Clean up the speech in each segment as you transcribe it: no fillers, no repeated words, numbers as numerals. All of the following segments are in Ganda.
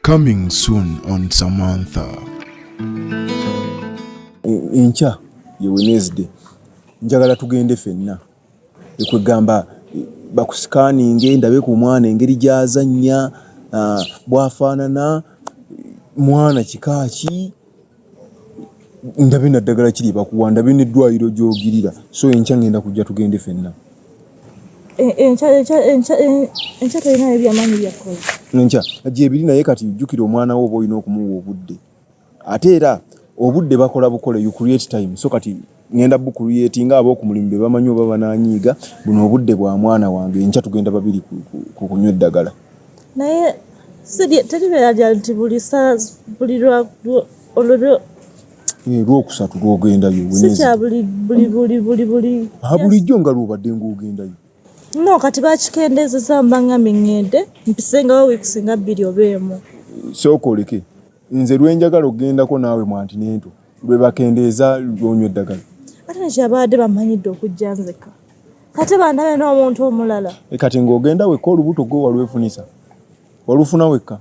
Coming soon on Samantha. Enkya ye Wednesday, njagala tugende fenna, ekwegamba bakusikaninge ndabe ku mwana engeri gy'azannya, bw'afaanana, mwana kika ki, ndabe naddagala kiri bakuwa, ndabe n'eddwaliro gy'ogirira. So enkya ngenda kujja tugende fenna. Enkya tolinayo byamaanyi byakukola? Enkya gyebiri, naye kati jjukira omwana wo oba olina okumuwa obudde, ate era obudde bakola bukole, you create time. So kati ngenda bucreatinga, ab'okumulimu be bamanyi oba bananyiiga. Buno obudde bwa mwana wange. Enkya tugenda babiri ku kunywa eddagala. Naye teribeera lya nti buli saa buli olwo? Lwokusatu lwogendayo. Si kya buli buli buli buli buli. Bulijjo nga lwobadde ng'ogendayo. No, kati bakikendezeza, mbangambye ŋŋende mpisengawo weeks nga 2 oba 1. Sooka oleke, nze lwenjagala okugendako naawe mu antenatal lwe bakendeeza lwonywa eddagala. Ate nekyabadde bamanyidde okujja nzeka, kati bandabe n'omuntu omulala. Kati ng'ogenda wekka, olubuto gwe walwefunisa, walufuna wekka.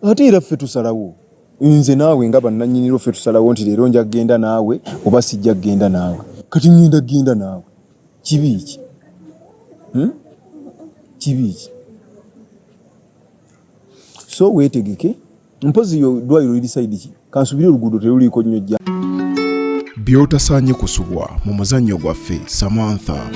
Ate era ffe tusalawo, nze naawe nga bannannyiniro, ffe tusalawo nti leero nja kugenda naawe oba sijja kugenda naawe. Kati ŋŋenda kugenda naawe, kibi ki? Kibi ki? So weetegeke. Mpozi yo ddwaliro liri side ki? Kansubire oluguudo teruliiko nnyo jja. By'otasaanye kusubwa mu muzannyo gwaffe Samantha.